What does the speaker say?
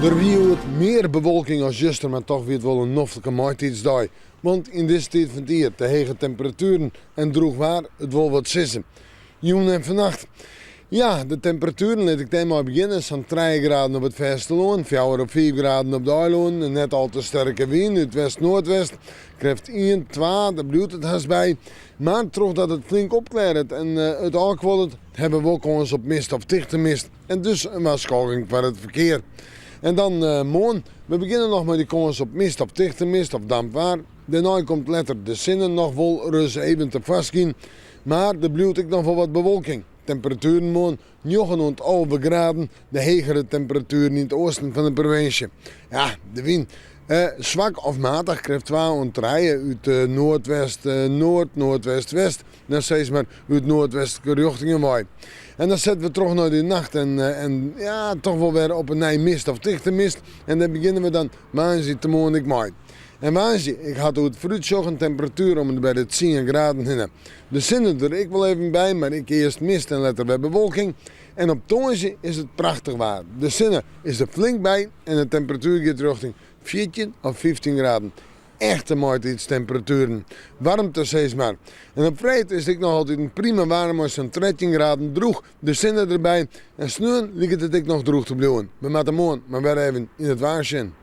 Der wie hjoed mear bewolking as juster, mar toch wie it wol in noflike maitiidsdei. Want yn dizze tiid fan it jier, de hege temperatueren en drûch waar, it wol wat sizze. Jûn en fannacht. Ja, de temperatueren, lit ik dêrmei begjinne, sa'n trije graden op it fêstelân, fjouwer of fiif graden op de eilannen, in net al te sterke wyn út west-noardwest, krêft ien, twa, dêr bliuwt it hast by. Mar trochdat it flink opklearret en it ôfkuollet, hawwe we wol kâns op mist of tichte mist en dus in warskôging foar it ferkear. En dan moarn, we begjinne noch mei dy kâns op mist of tichte mist of damp waar. Dêrnei komt letter de sinne noch wol ris even tefoarskyn, mar der bliuwt ek noch wol wat bewolking. Temperatueren moarn njoggen oant 11 graden, de hegere temperatueren yn it oasten fan de provinsje. Ja, de wyn swak of matich, krêft twa oant trije út noardwest, noard, noardwest, west, dan sis mar út noardwestlike rjochtingen wei. En dan sette we troch nei de nacht en, en ja, toch wol wer op 'e nij mist of tichte mist. En dêr begjinne we dan woansdeitemoarn ek mei. En woansdei, ik ha it oer it foarútsjoch, in temperatuer om en by de tsien graden hinne. De sinne der ek wol even by, mar ek earst mist en letter wer bewolking. En op tongersdei is it prachtich waar. De sinne is der flink by en de temperatuer giet rjochting 14 of 15 graden. Echte maitiidstemperatueren. Waarmte sis mar. En op freed is it ek noch altyd prima waarm mei sa'n 13 graden drûch, de sinne derby. En sneon liket it ek noch drûch te bliuwen. We moatte moarn mar wer even yn it waar sjen.